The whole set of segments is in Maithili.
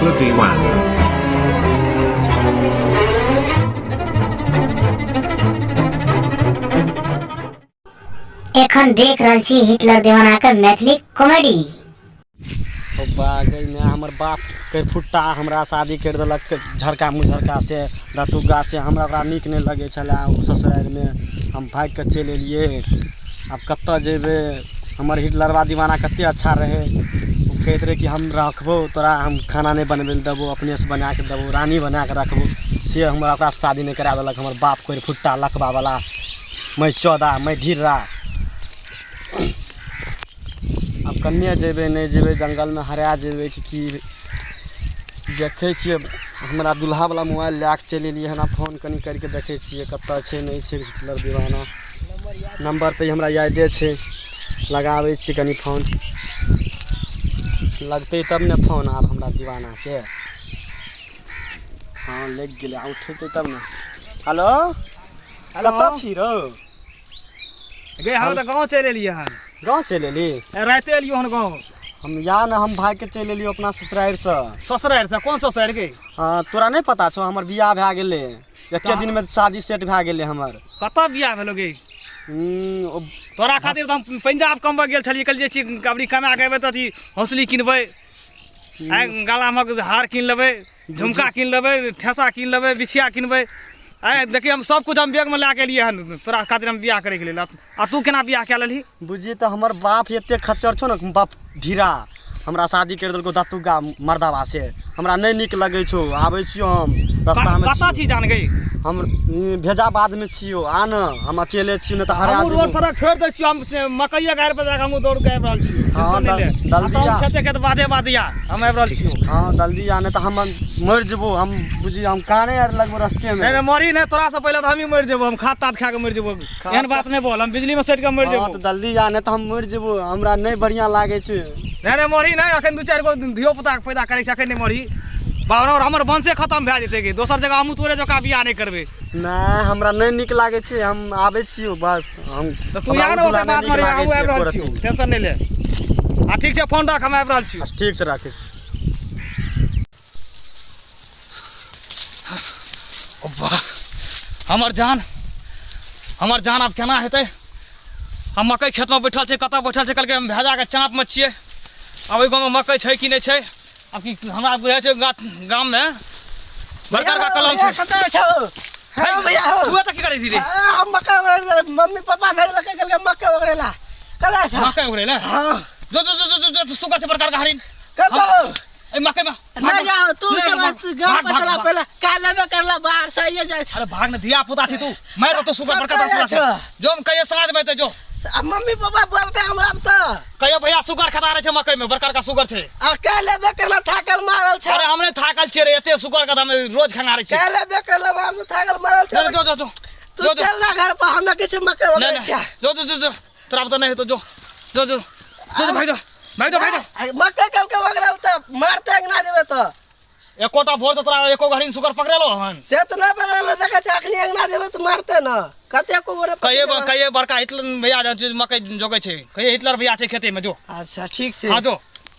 Hitler Diwana. एखन देख रहल छी हिटलर दीवाना के मैथिली कॉमेडी। बा गई ने हमर बाप के फुट्टा हमरा शादी करि देलक झरका मुझरका से रतुगा से। हमरा ओकरा नीक नहि लगै छलै ओ ससुरारिमे, हम भागि कऽ चलि एलियै। आब कतऽ जेबै? हमर हिटलरवा दीवाना कतेक अच्छा रहै। ओ कहैत रहै कि हम रखबौ तोरा, हम खाना नहि बनबै लए देबौ, अपनेसँ बना कऽ देबौ, रानी बना कऽ रखबौ। से हमरा ओकरासँ शादी नहि करा देलक हमर बाप कोइ फुट्टा लखबावला मै चौदा मै ढिर्रा। आब कन्ने जेबै नहि जेबै, जङ्गलमे हरा जेबै कि की? देखै छियै, हमरा दुल्हावला मोबाइल लए कऽ चलि एलियै हन। आब फोन कनि करि कऽ देखै छियै कतऽ छै नहि छै हिटलर दीवाना। नम्बर तऽ ई हमरा यादे छै, लगाबै छियै कनि फोन, लगतै तब ने फोन आब हमरा दीवानाके। हँ, लागि गेलै, आ उठेतै तब ने। हेलो, कतऽ छी रौ? गे, हम तऽ गाँव चलि एलियै हन। गाँव चलि एली? रातिए एलियो हन गाँव। हम या ने हम भागि कऽ चलि एलियो अपना ससुरारिसँ। ससुरारिसँ? कोन ससुरारि गे? हँ, तोरा नहि पता छौ? हमर बियाह भए गेलै, एके दिनमे शादी सेट भए गेलै हमर। कतऽ बियाह भेलो गे? तोरा खातिर तऽ हम पंजाब कमबऽ गेल छलियै। कहलियै छी अबरी कमा कऽ एबै तऽ अथी हौसली किनबै, आइ गलामे हार कीन लेबै, झुमका कीन लेबै, ठेसा कीन लेबै, बिछिया किनबै। आइ देखियै, हम सब कुछ हम बैगमे लए कऽ एलियै हन तोरा खातिर, हम बियाह करैके लेल, आ तू केना बियाह कए लेलही? बुझी तऽ हमर बाप एते खच्चर छौ ने, बाप ढीरा, हमरा शादी करि देलकौ दतुगा मर्दाबा से। हमरा नहि नीक लगै छौ। आबै छियौ, हम रस्तामे। कतऽ छी जान गई? हम भेजाबादमे छियौ, आ न, हम अकेले छियौ, नहि तऽ हरा हमहूँ रोड सड़क छोड़ि दै छियौ, हम मकइए गाड़ि पर जाकऽ हमहूँ दौड़ कऽ आबि रहल छियौ। हँ, जल्दी आ। खेते खेत बाधे बाधे आ, हम आबि रहल छियौ। हँ, जल्दी आ, नहि तऽ हम मरि जेबौ। हम बुझी हम काने आर लगबो रस्तेमे। नहि नहि, मरी नहि, तोरासँ पहिले तऽ हमही मरि जेबौ। हम खाद ताद खा कऽ मरि जेबौ, एहन बात नहि बोल, हम बिजलीमे सटि कऽ मरि हँ जेबौ। तऽ जल्दी आ, नहि तऽ हम मरि जेबो। हमरा नहि बढ़िआँ लागै छै। नहि नहि, मरही नहि, अखन दू चारि गो धियो पुताके पैदा करै छै, अखन नहि मरही। बाबा, हमर वंशे खतम भए जेतै गे। दोसर जगह हमहूँ तोरे जकाँ बियाह नहि करबै। नहि, हमरा नहि नीक लागै छै, हम आबै छियौ बस। हम तऽ तू हमरा आ ओ ने, दूल्हा ओकर नहि बाद नीक मरे। लागै हमहूँ छै आबि एको रहल रत्ती। छियौ, टेंशन नहि ले। आ ठीक छै, फोन रख, हम आबि रहल छियौ। अच्छा, ठीक छै, राखै छी। वाह, हमर जान, हमर जान, आब केना हेतै? हम मकइ खेतमे बैठल छै, कतऽ बैठल छै? कहलकै हम भेजाके चाँपमे छियै। आब ओहि गाँवमे मकइ छै कि नहि छै? आब की हमरा बुझाइ छै, गाछ गाममे बड़का बड़का कलम छै। कतऽ छौ? हाँ भैया हो। तू एतऽ की करै छी रे? हाँ, हम मक्का उगरै, मम्मी पापा भेजलकै, कहलकै मक्का उगरै ला। कतऽ छौ? मकइ उगरै ला? हाँ। जो जो जो जो जो, जो सुगर छै बड़का बड़का हरिण। कतऽ? ए मकइ में नहीं जाओ तू, नहीं, चला भाग, तू गाँव भाग, पर भाग, चला। भाग। पहले का लेबे करला बाहर से आइए जाए अरे भाग ने, धिया पुता छी तू, मारि देतौ सुगर, बड़का कतऽ बड़का छै। जाइ जो हम कहियो साँझ में जो। आ मम्मी पापा बोलते हमरा तो। कहियो भैया सुगर खता रहे छै मकइ में, बड़का बड़का सुगर छै। आ का लेबे करला, थाकल मारल छै। अरे हम नहि थाकल छियै रे, एते सुगर के तऽ हम रोज खंगारै छियै। का लेबे करला बाहर से, थाकल मारल छै। नहीं, जो जो जो तू जो जो चल ना घर पर, हम किछु मक्का नहीं उगरै नहीं छै। जो जो जो जो, तोरा तऽ नहि हेतौ। जो जो जो जो जो, भाग जो, भाग जो, भाग जो। मक्का कल के उगरल तऽ मारते अंगना जेबे तऽ। एकोटा भोर से तोरा एको घड़ी सुगर पकड़ेलो हन? से तऽ नहि पकड़ल, देखै छै अखनी अंगना जेबै तऽ मारते न कते को गोरे। कहिए कहिए, बड़का हिटलर भैया जे छै मकई जोगै छै, कहिए हिटलर भैया छै खेते में, जो। अच्छा, ठीक छै। हाँ, जो।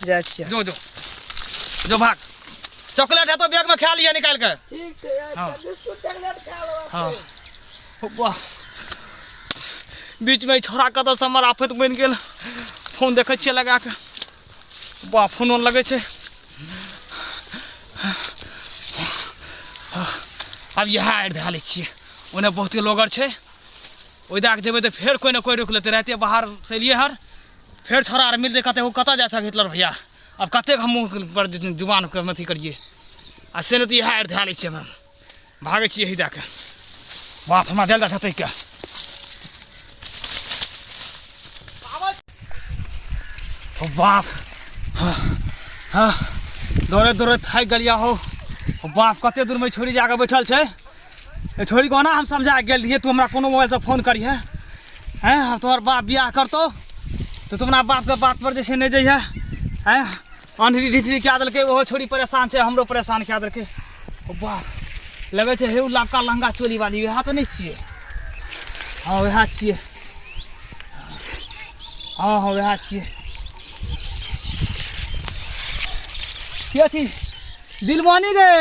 जाइ छियै। जो जो जो, भाग। चॉकलेट हेतो बैग में, खा लिया निकाल के। ठीक छै। हाँ। बिस्कुट चॉकलेट खा लेबै। हाँ, वाह, बीच में ई छोड़ा कतऽ से हमर आफत बनि गेल। फोन देखै छियै लगा कऽ। वाह, फोन ओन लगै छै। आब इएह आड़ि धए लै छियै, ओन्ने बहुते लोग आर छै। ओहि दए कऽ जेबै तऽ फेर कोइ ने कोइ रोकि लेतै। रातिए बाहर से एलियै हन, फेर छोड़ा आर मिलतै। कतेक कतऽ जाइ छह हिटलर भैया? आब कतेक हम मुँह पर जुबानके अथी करियै? आ से नहि तऽ इएह आड़ि धए लै छियै, हम भागै छियै एहि दए कऽ। बाप, हमरा देल जाइ छतै के। ओ बाप, हाँ, हाँ, दौड़ैत दौड़ैत थाकि गेलिया हो। ओ बाप, कते दूरमे छोरी जाकऽ बैठल छै। ए छोरी को ओना हम समझा के गेल रहियै, तू हमरा कोनो मोबाइलसँ फोन करिहे। हैं, आब तोहर बाप बियाह करतौ तऽ तू अपना बापके बात पर जे छै नहि जइहे। हैं, अन्हरी ढिठरी कए देलकै। ओहो छोरी परेशान छै, हमरो परेशान कए देलकै। ओ बाप, लगै छै हे उ लबका लहंगा चोली वाली वएह तऽ नहि छियै? हँ, वएह छियै। हँ हँ, वएह छियै। के छी? दिलवानी गे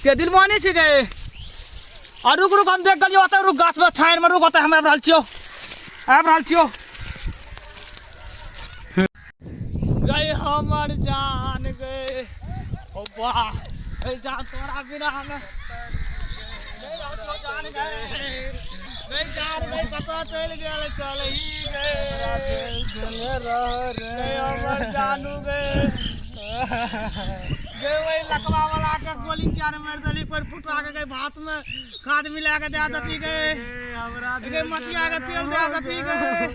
के दिलवानी छी गे आ रुक रुक हम देख गेलियो ओतऽ रुक गाछ में छानि में रुक ओतऽ हम आबि रहल छियौ आबि रहल छियौ गई हमर जान गई ओ वाह ए जान तोरा बिना हम नहीं रहल छियौ जान गई गई जान गई कतऽ चलि गेल चल ही गई गई हमर जानू गई गे वही लकवा वाला के गोली क्या ने मार देली पर फुटा के गई भात में खाद मिला के दे देती गई हमरा गई मटिया के तेल दे देती गई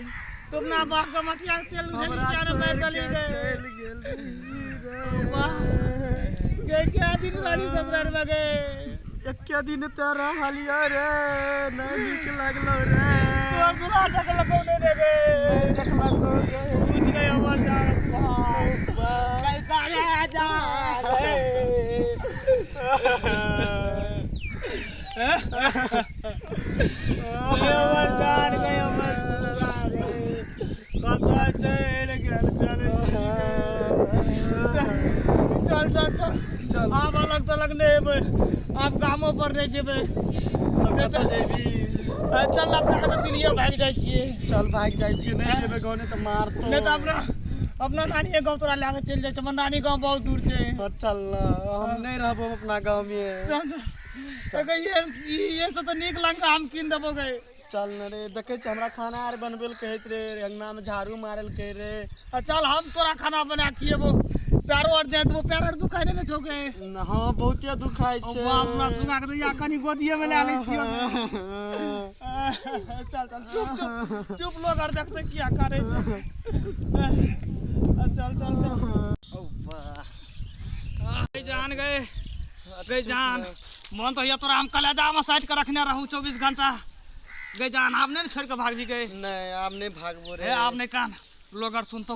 तुम ना बाप के मटिया के तेल उझली क्या ने मार देली गई चलि गेल वाह गई क्या दिन वाली ससुराल में गए एके दिन तऽ रहलियै रे नहि नीक लागलो रे तोर दुला तक लगौ नहीं दे गए देखलको गे टूट गए हमर जान गई काहे जा गए हमर जान गए हमर दुला गए कतऽ चलि गेल चल चल चल चल चल। आब अलग तलग नहि एबै आब गामो पर नहि जेबै कतऽ जेबी चल अपना के दिल्लिए भागि जाइ छियै चल भागि जाइ छियै नहि जेबै गाँव नहि तऽ मारतो नहि तऽ अपना अपना नानीए गाँव तोरा लए कऽ चलि जाइ छै हमर नानी गाँव बहुत दूर छै हँ, चल न, हम नहि रहबो हम अपना गाँव में चल चल देखै ये से तऽ नीक लंका हम कीन देबो गे चल न रे देखै छी हमरा खाना आर बनबै लए कहैत रे अंगना में झाड़ू मारै लए कहै रे आ चल हम तोरा खाना बना खिएबो पैरो आर जाय देबो पैर आर दुखाइ नहि ने छौ गे हँ बहुते दुखाइ ओ छै बाप रे सुना के दैया कनि गोदिए में लए लै छियौ चल चल चुप चुप चुप लोग आर देखते किया करे छै चल चल चल गई जान गए गई जान मन तो ये तोरा हम कलेजा में साइड के रखने रहूं 24 घंटा गई जान आब नहीं ने छोड़ के भाग गए नहि आब नहि भागबो रे हे आब नहीं कान लोग आर सुनतो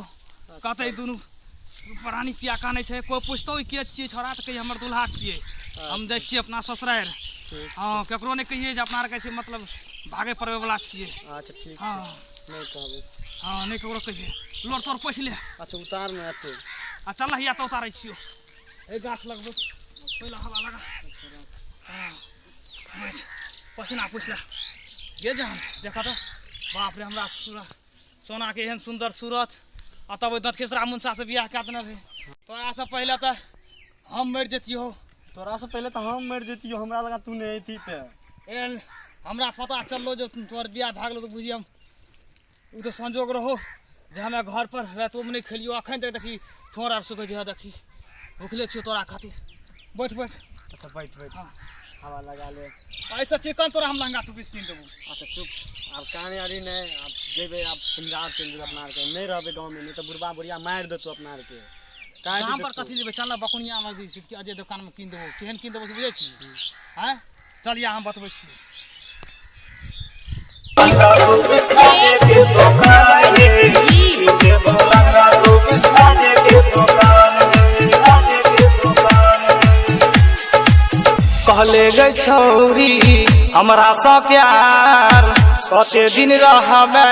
कहते दुनू प्राणी किया कानै छै कोइ पुछतो ई के छियै छोड़ा तऽ कहियै हमर दुल्हा छियै हम जाइ छियै अपना ससुरारि हँ केकरो नहि कहियै जे अपना आरके छै मतलब भागै पड़बै वला छियै अच्छा ठीक हँ छै नहि कहबै हँ नहि ककरो कहियै लोर तोर पोछि ले अच्छा उतार ने एते आ चल हिया तऽ उतारै छियौ एहि गाछ लगबो पहिला हवा लगा हँ बैठ पसीना पोछि ले गे जान देखऽ तऽ बाप रे हमरा सूरत सोनाके एहन सुन्दर सूरत आ तब ओहि दतखेसरा मुनसासँ बियाह कए देने रहै तोरासँ पहिले तऽ हम मरि जैतियौ तोरासँ पहिले तऽ हम मरि जैतियौ हमरा लगा तू नहि अयती तऽ एहन हमरा पता चललो जे तोहर बियाह भए गेलो तऽ बुझी हम ओ तऽ संजोग रहो जे हमे घर पर रातिओमे नहि खेलियौ अखन तक देखी ठोर आर सुखै छै देखी भुखले छियौ तोरा खातिर बैठ बैठ अच्छा बैठ बैठ हवा लगा ले ऐसे चिकन तोरा हम लहंगा टू पीस कीन देबो अच्छा चुप आब काने आरी नहि आब जेबै आब पंजाब चलि जेबै अपना आरके नहि रहबै गाँवमे नहि तऽ बुढ़बा बुढ़िया मारि देतौ अपना आरके काटि गाम पर देतौ। कथी लेबै चल ने बकुनियामे जे छै कि अजय दोकानमे कीन देबो केहन कीन देबो से बुझै छी आँय चल या हम बतबै छी कहले गई छौरी हमरा सँ प्यार कते दिन रहबे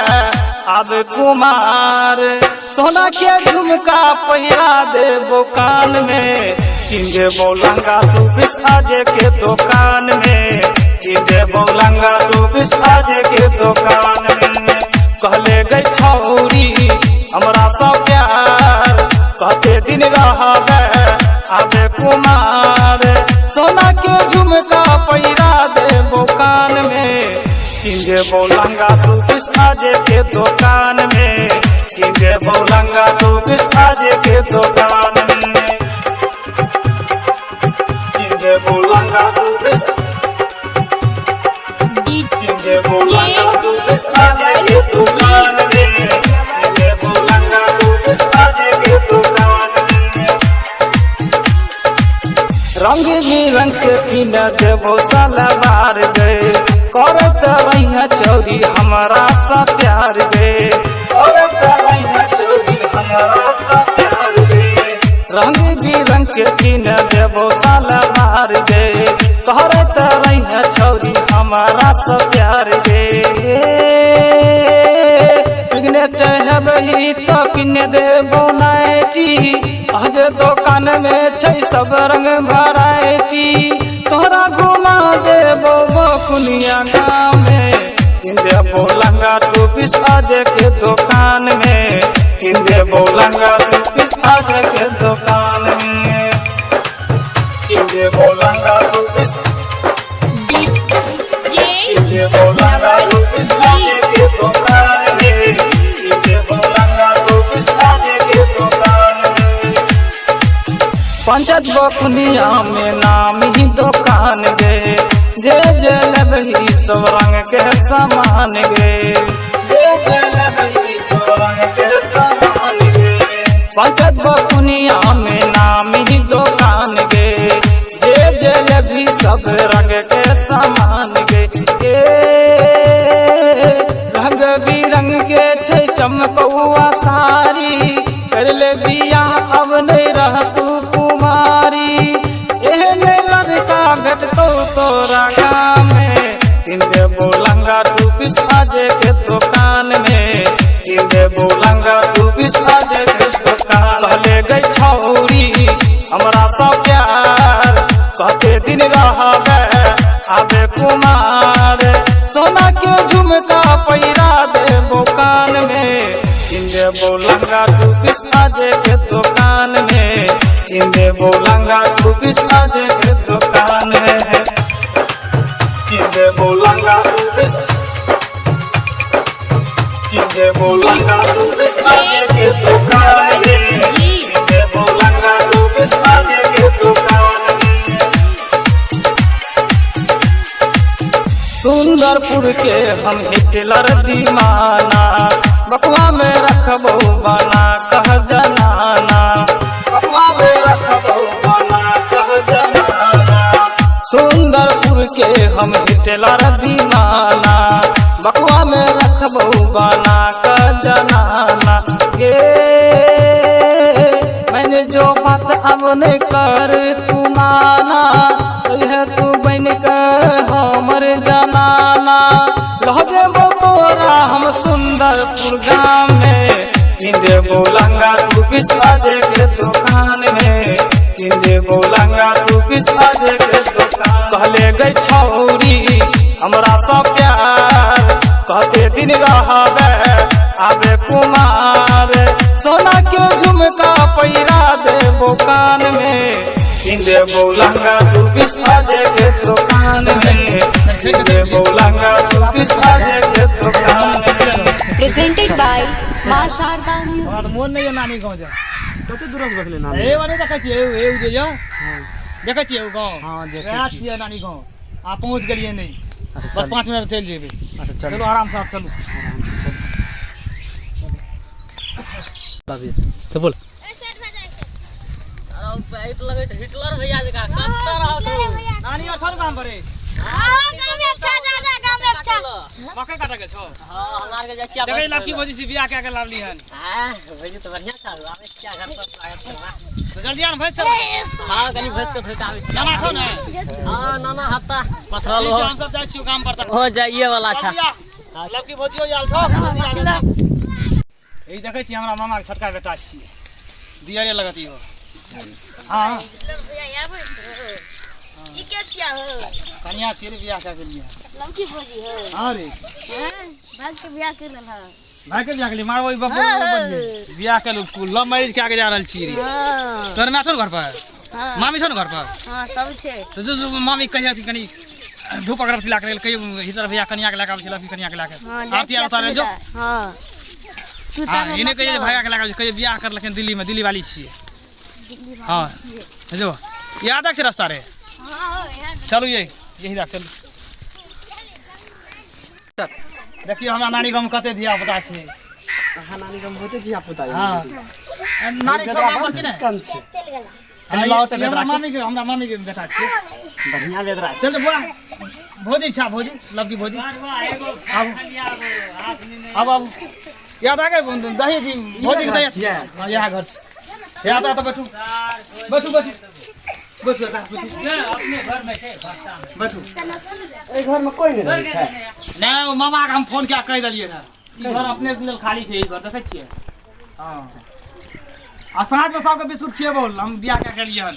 आब कुमार सोना के झुमका पहिरा देबो कान में किन देबो लंगा तू बिसाजे के दुकान में किन देबो लंगा तू बिसाजे के दुकान में कहले गई छौरी हमरा सँ प्यार कते दिन रहबे आबे कुमार सोना के झुमका पहिरा देबो कान में किन देबो लंगा तू बिसाजे के दुकान में किन देबो लंगा तू बिसाजे के दुकान में किन देबो लंगा तू बिस किन देबो लंगा तू बिसाजे के दुकान में किन देबो लंगा तू बिसाजे के दुकान में रंग बिरंग के किन देबो सलवार गे करत रहिया चौरी हमरा सा प्यार गे करत रहिया चौरी हमरा सा प्यार गे रंग बिरंग के किन देबो सलवार गे करत रहिया चौरी हमरा सा प्यार गे प्रेग्नेंट हेबही तो किन देबो नाइटी वैरायटी, आज दोकान में छै सब रंग वैरायटी। तोहरा घुमा देबो बकुनिया गाँव में, किन देबो लहंगा टू पीस आज के दुकान में, किन देबो लहंगा टू पीस आज के दुकान में, किन देबो लहंगा टू पीस, किन देबो लहंगा टू पीस आज के दुकान में, किन देबो लहंगा टू पीस आज के दुकान में। पंचायत बकुनिया में नाम ही दुकान गे, जे जे लेबही सब रंग के सामान गे, जे जे लेबही सब रंग के सामान गे। पंचायत बकुनिया में नाम ही दुकान गे, जे जे लेबही सब रंग के सामान गे। ए रंग बिरंग के छै चमकौआ साड़ी, कर ले बियाह अब नहीं रह तू कुमारी। एहन लड़का भेटतौ तोरा गाँव में, किन देबो लहंगा टू पीस आज के दुकान में, किन देबो लहंगा टू पीस आज के दुकान। कहले गई छौरी हमरा सब प्यार, कते दिन रहबे आबे कुमार। सोना के झुमका पहिरा देबो कान में, किन देबो लहंगा टू पीस आज के दुकान में, किन देबो लहंगा टू पीस आज के दुकान में, किन देबो लहंगा टू पीस, किन देबो लहंगा टू पीस आज के दुकान में, किन देबो लहंगा टू पीस आज के दुकान में। सुंदरपुर के हम हिटलर दीवाना, बकुआ में रखबो बना कह जनाना, बकुआ में रखबो बना कह जनाना। सुंदरपुर के हम हिटलर दीवाना, बकुआ में रखबो बना कह जनाना। गे मैंने जो बात अब नहीं कर तू माना, कहे तू बन के हमर जनाना। लह देबो तोरा हम सुंदरपुर गाँव में, किन देबो लहंगा टू पीस आज के दुकान में, किन देबो लहंगा टू पीस आज के दुकान। कहले गई छौरी हमरा सब प्यार, कते दिन रहबे आबे कुमार। सोना के झुमका पहिरा देबो कान में, किन देबो लहंगा टू पीस आज के दुकान में, किन देबो लहंगा टू पीस आज के दुकान में। Presented by Ma Sharda Music. हमरा तऽ मोन नहि यऽ नानी गाँव जाय। कते दूरक बसले नानी? ए वाले देखै छियै, ए जे यऽ देखै छियै ओ गाँव? हँ, देखै वएह छियै। छियै नानी गाँव। आ पहुँच गेलियै नहि, अच्छा, बस चलू। 5 मिनट चलि जेबै। अच्छा, चलू। चलू आराम से, आब चलू। तऽ बोल। नानी और छौ काम पर रे? मकई काटऽ गेल छौ? देखै लड़की भौजी से बियाह कए के लावली हन। तऽ जल्दी आन भैंस चला। नाना छौ ने? ठीक छै, हम सब जाइ छियौ काम पर तऽ। हो जाइए वाला छा। जल्दी आ। लड़की भौजियो आयल छौ? ई देखै छी हमरा मामा के छोटका बेटा छियै, दियरे लगत इहो। हाँ, कनिया छियै रे, बियाह कए के लिए। हाँ रे, भाई के बियाह के लिए मारबो ई बाप। बियाह के लव मैरिज कए के जा रहल छियै रे। तोहर माय छौ ने घर पर? मामी छौ ने घर पर? हाँ, सब छै। तऽ जो जो मामी कहिया कनि धूप अगरबत्ती लए के गेल, कहियो हिटर भैया कनिया के लए के आबै छै, लड़की कनिया के लए के आरती आर उतारे जो। हाँ, तू हाँ, ई नहि कहियै जे भैया के लए के आबै छै, कहियै बियाह करलखिन दिल्ली में, दिल्ली वाली छियै। हाँ जो याद छै रास्ता रे, चलू ये यही राख चलू। देखियौ हमरा नानी गाँव में कते धिया पुता छै। अहाँ नानी गाम बहुते धिया पुता यऽ। हाँ, नानी छौ गाम पर कि नहि? कम छै। हाँ, लाओ तऽ ई हमरा बेदरा। मामी के, हमरा मामी के बेटा छियै। बढ़िया बेदरा। चल तऽ बुआ, भौजी छा, भौजी लवकी भौजी, आबू आबू आबू। याद आ गए दही जी भौजी के दही छियै। हाँ, इएह घर छै। याद आ तऽ बैठू बैठू बैठू बैठू बैठू बैठू। एहि घरमे कोइ नहि रहै छै? नहि, ओ मामा के हम फोन कए कहि देलियै रहए, ई घर अपने लेल खाली छै। ई घर देखै छियै? हँ, आ साँझ में सबके बिस्कुट खिएबो हम बियाह कए के एलियै हन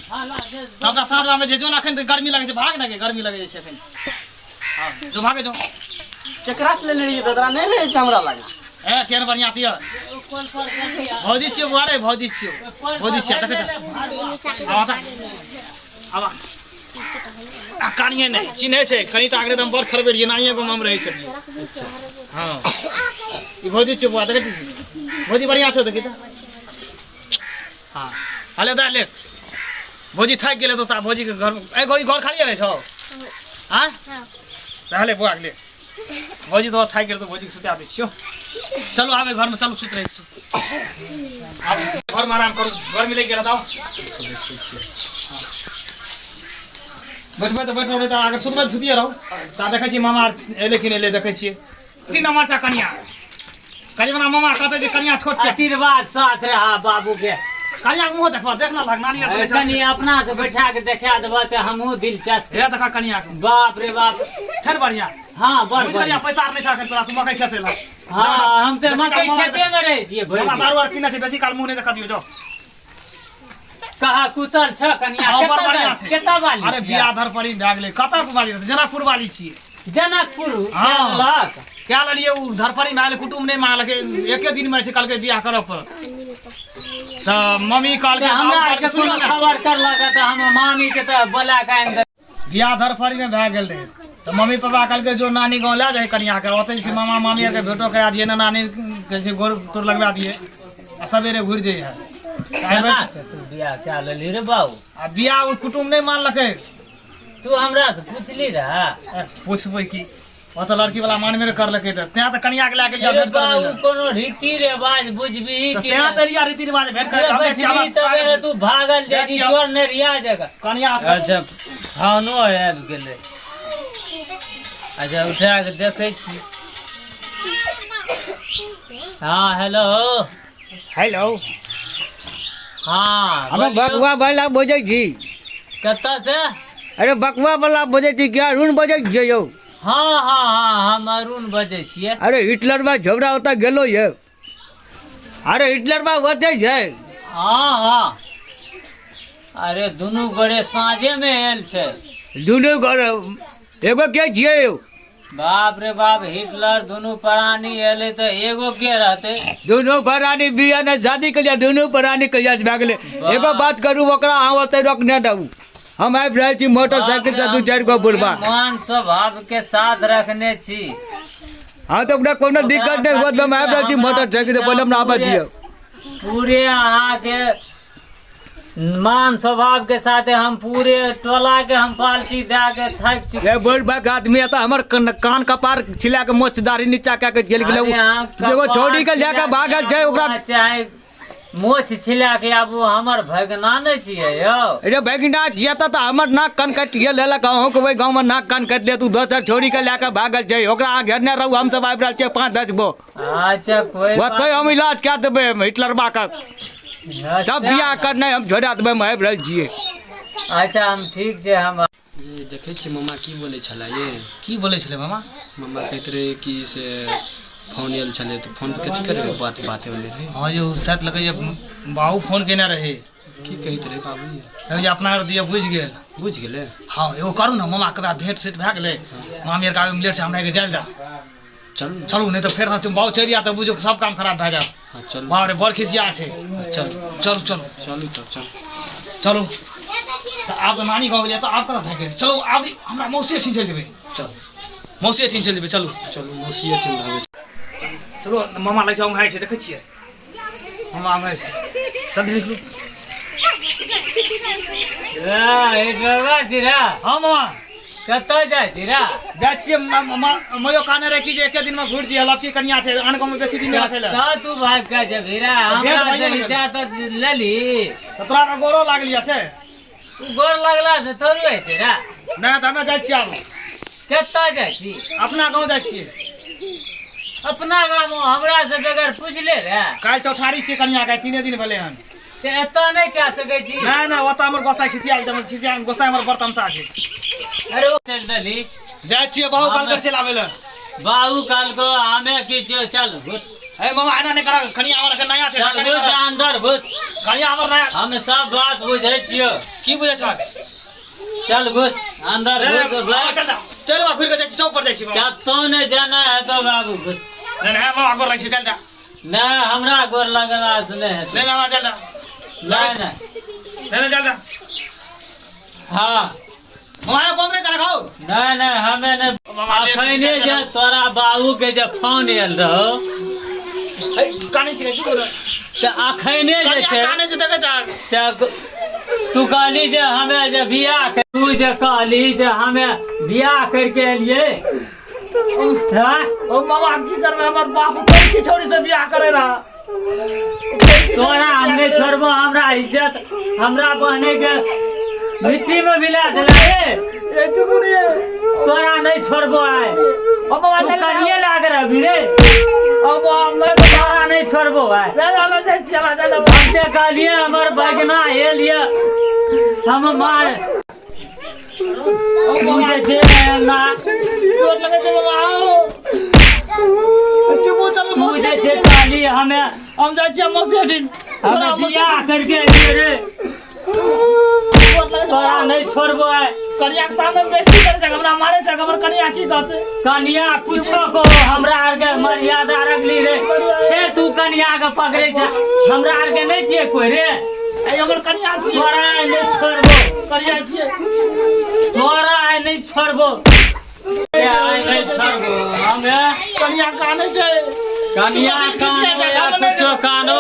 सबटा साँझ में जे जो ने अखन तऽ गर्मी लगै छै भाग ने गे गर्मी लगै छै अखन हँ जो भागे जो केकरा से लेने रहियै दादरा नहि रहै छै हमरा लग ए केहन बढ़िआँ तिय भौजी छियौ बुआ रे भौजी छियौ भौजी छियौ देखै आब आब आ कानिए नहि चिन्है छै कनि तऽ आगरे तऽ हम बड़ खरबै रहियै नानिए गाँवमे हम रहै छलियै हँ ई भौजी छियौ बुआ देखै छी भौजी बढ़िआँ छौ देखी तऽ हँ हले दा ले भौजी थाकि गेलै तऽ भौजीके घर ए भौजी घर खालिए रहै छौ आँय तऽ हले बौआ के ले भौजी तो थाकि गेल तऽ भौजीके सुता दै छियौ चलू आबै घरमे चलू सुति रहै छी आब घरमे आराम करू गर्मी लागि गेल तऽ आउ बैठबै तऽ बैठ रहू नहि तऽ अगर सुतबै तऽ सुतिए रहू ता देखै छियै मामा आर एलै कि नहि एलै देखै छियै तीन नम्बर छै कनिया कनि मना मामा कहतै जे कनिया छोट के आशीर्वाद साथ रहा बाबू के कनिया के मुँह देखबा देख ना लग नानी आर कनि अपना से बैठा के देखा देबह तऽ हमहूँ दिलचस्प हे देखा कनिया के बाप रे बाप छै ने बढ़िया हाँ बड़ बुझि गेलियै पैसा आर नहि छै अखन तोरा तू मकई खेसे ला हाँ हम तऽ मकई खेते में रहै छियै भरि मामा दिन। दारू आर पीने छै बेसी काल मुँह नहि देखा दियौ जाओ कहा कुशल छ कनिया हाँ, बड़ कतऽ बढ़िया जाइ- छै कतऽ वाली अरे छियै? बियाह धर परी भए गेलै कतऽ वाली रहतै जनकपुर वाली छियै जनकपुर हाँ। लक क्या लेलियै ओ धरपरी भए गेलै कुटुम्ब नहि मांगलकै एके दिनमे छै कहलकै बियाह करऽ पड़त तऽ मम्मी कहलकै तऽ हमरा बाबू आरके कहलकै, कोनो सुनियौ ने खबर करलक तऽ हम मामी के तऽ बोला के आनि देलक। बियाह धरफड़ीमे भए गेल रहै तऽ मम्मी पापा कहलकै जो नानी गाँव लए जाही कनियाके ओतऽ जे छै मामा मामी आरके भेटो करा दियै नाना नानीके जे छै गोर तोर लगबा दियै आ सवेरे घुरि जइहे केना के तू बियाह कए लेलही रे बाबू आ बियाह ओ कुटुम्ब नहि मानलकै तू हमरा से पूछली रहा पुछबै की ओतऽ लड़की वाला मानबे नहि करलकै तऽ तें तऽ कनिया के लए गेलियै अरे भेंट करबै बाबू लए कोनो रीति रिवाज बुझबही तऽ कि तें तऽ एलियै रीति रिवाज भेंट करै हम जाइ छियै बैठबी आब तबे तू भागल जाइ जाइ छियै। चोर नहि रिया जगह कनिया से अच्छा फोनो आबि गेलै अच्छा उठा कऽ देखै छी हँ हेलो हेलो हँ हमे बोलियौ। बकुआ वाला बजै छी कतऽ से अरे बकुआ वाला बजै छी कि अरुण बजै छियै यौ हँ हँ हँ हम अरुण बजै छियै अरे हिटलर बा झोबरा ओतऽ गेलो यौ अरे हिटलर बा ओतै छै हँ हँ अरे दुनू गोरे साँझेमे आयल छै दुनू गोरे एगो के छियै यौ बाप रे बाप हिटलर दुनू प्राणी एलै तऽ एगो के रहतै दुनू प्राणी बिया ने शादी के लिए दुनू प्राणी के लिए भए गेलै एगो बात करू ओकरा अहाँ ओतै रोकने रहू हम आबि रहल छी मोटरसाइकिल से दू चारि गो बुढ़बा मान स्वभाव के साथ रखने छी हाँ तऽ ओकरा कोनो दिक्कत नहि होत हम आबि रहल छी मोटरसाइकिल से पहिले हमरा आबऽ दियौ पूरे अहाँके मान स्वभाव के साथे हम पूरे टोला के हम पार्टी दए के थाकि चुकल ए बुढ़ भाग आदमी एतऽ हमर कान कपार छिला के मोछ दाढ़ी नीचा कए के चलि गेलै अरे अहाँ एगो कपार छौड़ी के लए के छिला भागल छै ओकरा चाहे मोछ छिला के आबू हमर भगना नहि छियै यौ अरे भगिना छियै तऽ हमर नाक कान काटिए लेलक अहूँके ओहि गाँवमे नाक कान काटि लेत ओ दोसर छोड़ी के लए कऽ भागल छै ओकरा अहाँ घेरने रहू हमसब आबि रहल छियै 5-10 गो अच्छा कोई ओतहि हम इलाज कए देबै हिटलरबा के सब बियाह करनाइ हम छोड़ा देबै हम आबि रहल छियै अच्छा हम ठीक छै हम ये देखै छियै मामा की बोलै छलै ये की बोलै छलै मामा मामा कहैत रहै कि से फोन आयल छलै तऽ फोन पर कथी करबै बात बात होलै रहै हँ यौ शायद लगैए बाबू फोन केने रहै की कहैत रहै बाबू ये लगैए अपना आर दिए बुझि गेल बुझि गेलै हँ एगो करू ने मामाके बाद भेंट सेट भए गेलै मामी आरके आबैमे लेट छै हमरा आरके जायल जा चलू ने चलू नहि तऽ फेर बाबू चलि जायत तऽ बुझियौ सब काम खराब भए जायत हँ चलू बाप रे बड़ खिसिया छै चलू चलू चलू चलू तब चलू चलू तऽ आब तऽ नानी गाँव गेलियै तऽ आब कतऽ भागि गेलै चलू आब हमरा मौसी एहिठाम चलि जेबै चलू मौसी एहिठाम चलि जेबै चलू चलू मौसी एहिठाम रहबै चलू मामा लग जाउ छै देखै छियै मामा औंघाइ छै जल्दी निकलू रे ड्राइवर छी रे हँ मामा कतऽ जाइ छी रे जाइ छियै मयो कहने रहै कि जे एके दिनमे घुरि जइहे लड़की कनिया छै आन गाँवमे बेसी दिन नहि रखै लए कतऽ तू भागि कऽ जेबही रे हमरा भेंट से भइए ने हिचा तऽ लेली तऽ तोरा तऽ गोरो लागल यऽ से तू गोर लगला से थोड़े होइ छै रे नहि तऽ हमे जाइ छियै आब कतऽ जाइ छी अपना गाँव जाइ छियै अपना गाम हमरा से बगैर पूछले रे काल्हि चौठारी छियै कनिया के तीने दिन भेलै हन तऽ एतऽ नहि कए सकै छी नहि नहि ओतऽ हमर गोसाइ खिसिया गेल खिसिया गोसाइ हमर बड़ तमसा छै अरे ओ चलि देली जाइ छियै बाबू कहलकै चलि आबै लए बाबू कहलको हमे की छियौ चल घुर। हे मामा एना नहि करा, कनिया हमर एखन नया छै। चल घुस अंदर घुस। कनिया हमर नया। हम सब बात बुझै छियो। की बुझै छह? चल घुस अंदर घुस। चल चल बाबा, घुरि के जाइ छी, चौक पर जाइ छी। कतौ नहि जाना है तो बाबू घुस। नहीं नहीं मामा गोर लगै छी, चल जा। नहीं हमरा गोर लगना से नहीं है। नहीं मामा चल जा। नहीं नहीं नहीं चल जा। हाँ मामा बंद नहीं कर खाओ। नहीं नहीं हमें नहीं। अखने जे तोरा बाबू के जे फोन आयल रहो कानै छी की बोल त अखने जे छै कानै छी देखै छ से तू कहली जे हमें जे बियाह तू जे कहली जे हमें बियाह करके एलिए। हां ओ मामा की करबै, हमर बाप कोई की छोरी से बियाह करे रहा। तोरा हम नहीं छोड़बो, हमरा इज्जत हमरा बहने के मिट्टी में मिला देला रे। ए चुप रे, तोरा नहीं छोड़बो आए। ओ बाबा तू कनिए लाग रहबी रे। ओ बाबा तोरा नहीं छोड़बो आए। हम जाइ छी, हम हम जे कहलिए हमर बगना एलिए हम मार तू जे छै ना चोट लगे छै बाबा। आओ चुप चल। तू जे छै कहली हमें हम जाइ छी मौसी हटिन, तोरा बियाह करके एलिए रे। तोरा नहीं छोड़बो है। कनिया के सामने बेइज्जती करे छै, हमरा मारे छै, हमर कनिया की कहते? कनिया कुछो को हमरा आर के मर्यादा रखली रे, फिर तू कनिया के पकड़े छै। हमरा आर के नहीं छियै कोई रे। ए हमर कनिया छियै। तोरा नहीं छोड़बो। कनिया छियै। तोरा नहीं छोड़बो। नहीं छोड़बो हमे। कनिया काने छै। कनिया कानो या कुछो कानो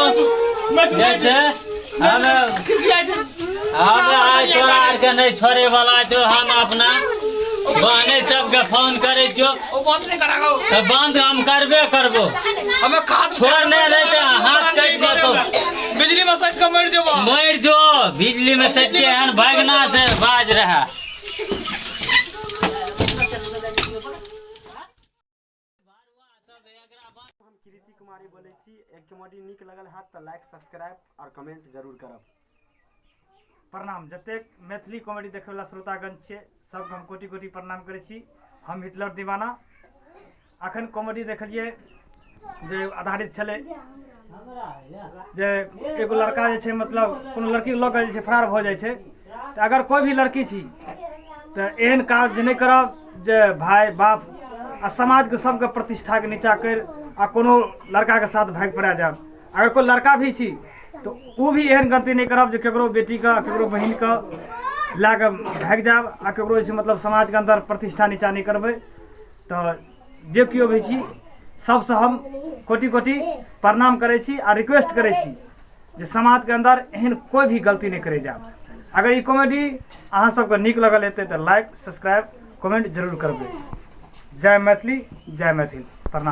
जे हमे हमे आइ तोरा आर के नहीं छोड़े वाला छौ। हम अपना बहने सबके फोन करे छौ। बंद नहीं करागो। तो बंद हम करबे करबो। हमें खाद छोड़ नहीं रहे हाथ कटि जेतौ। बिजली में सटि के मरि जेबो। मरि जो बिजली में सटि के एहन भागना से बाज रहा। हम कृति कुमारी बोलै छी। एक कॉमेडी नीक लगल हैत तऽ लाइक सब्सक्राइब और कमेंट जरूर करब। प्रणाम। जतेक मैथिली कॉमेडी देखैवला श्रोतागण छियै सबके हम कोटि कोटि प्रणाम करै छी। हम हिटलर दीवाना। अखन कॉमेडी देखलियै जे आधारित छलै जे एगो लड़का जे छै मतलब कोनो लड़की लऽ कऽ जे छै फरार भऽ जाइ छै। तऽ अगर कोइ भी लड़की छी तऽ एहन काज नहि करब जे भाय बाप आ समाजके सबके प्रतिष्ठाके नीचा करि आ कोनो लड़काके साथ भागि पड़ा जायब। अगर कोइ लड़का भी छी तऽ ओ भी एहन गलती नहि करब जे ककरो बेटीके ककरो बहिनके लए कऽ भागि जायब आ ककरो जे छै मतलब समाजके अन्दर प्रतिष्ठा नीचा नहि करबै। तऽ जे केओ भी छी सबसँ हम कोटि कोटि प्रणाम करै छी आ रिक्वेस्ट करै छी जे समाजके अन्दर एहन कोइ भी गलती नहि करै जायब। अगर ई कॉमेडी अहाँ सबके नीक लगल हेतै तऽ लाइक सब्सक्राइब कमेंट जरूर करबै। जय मैथिली, जय मैथिल। प्रणाम।